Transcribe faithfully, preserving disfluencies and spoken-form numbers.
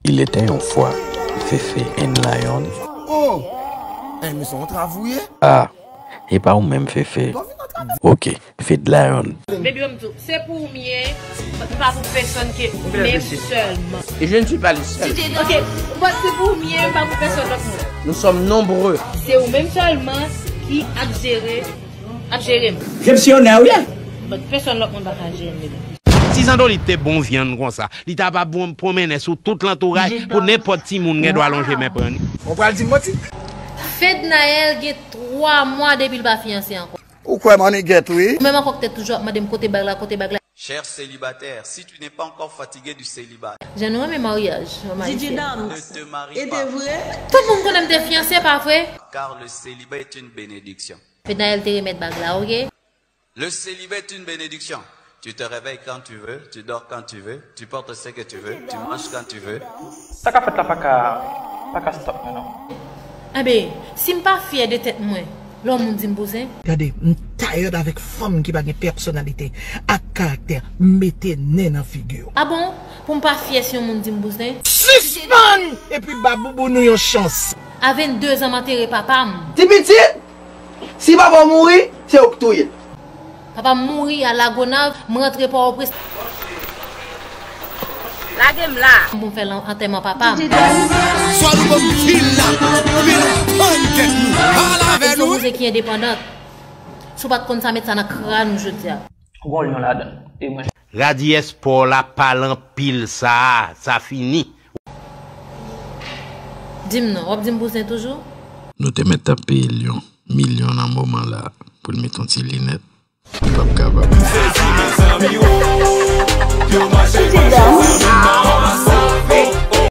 Il était une fois Fefe and Lion. Oh! Hey, men se yon travouye. Ah, e pa ou menm Fefe. Ok, Fed Lion. Baby, m di w, se pou ou m ye, m pa pou pèsonn ke ou menm sèlman. Et je ne suis pas le seul. Ok, m pa se pou ou m ye, m pa pou pèsonn lòt moun. Nous sommes nombreux. Se ou menm sèlman ki ap jere, ap jere m. Je me suis honnête, oui. But pèsonn lòt moun pa ka jere m, baby. Si Zandolit te bon vyann konsa, li ta va bon pwonmennen sou tout lantouray pou nenpòt timoun gen dwa lonje men pran li. Ou pral di m manti? Fednaelle gen twa mwa depi l pa fiyanse ankò. Ou kwè maniget wi? Ou menm ankò k te toujou ap mande m kote bag la, kote bag la. Cher célibataire, si tu n'es pas encore fatigué du célibat, Jan nou renmen maryaj, mama Didye isi. Dam, ne te marie e te pas, vre? Tout moun konnen m te fiyanse, pa vre? Car le célibat est une bénédiction. Fednaelle te remèt bag la, ok? Le célibat est une bénédiction. Tu te réveilles quand tu veux, tu dors quand tu veux, tu portes ce que tu veux, tu manges quand tu veux. Sa k ap fèt la pa ka, pa ka stop mwen non. Enben, si m pa fyè de tèt mwen, lè yon moun di m bouzen. Gade, m tired avèk fanm ki pa gen pèsonalite ak karaktè. Mete nen nan figi w. A bon? Pou m pa fyè si yon moun di m bouzen? Sispann! Epi ba boubou nou yon chans. A venndezan m antere papa m. Ti pitit, si papa w mouri, se ou k touye l. Papa m mouri a Lagonav, m rantre Pòtoprens. Lage m la. Pou m fè lan- antèman papa m. Swa nou ban m fil la, men nou tann tèt nou. Pale avè Se yon nou. Bouzen ki endepandant. Si w pa t konn sa, met sa nan kràn ou jodi a. Ou gon lyon ladan. E mwen. Radi espò la pale anpil sa, sa fini. Di m non, w ap di m bouzen toujou? Nou te mèt ap peye Lyon milyon nan moman la pou l met yon ti linèt. Li p ap kapab.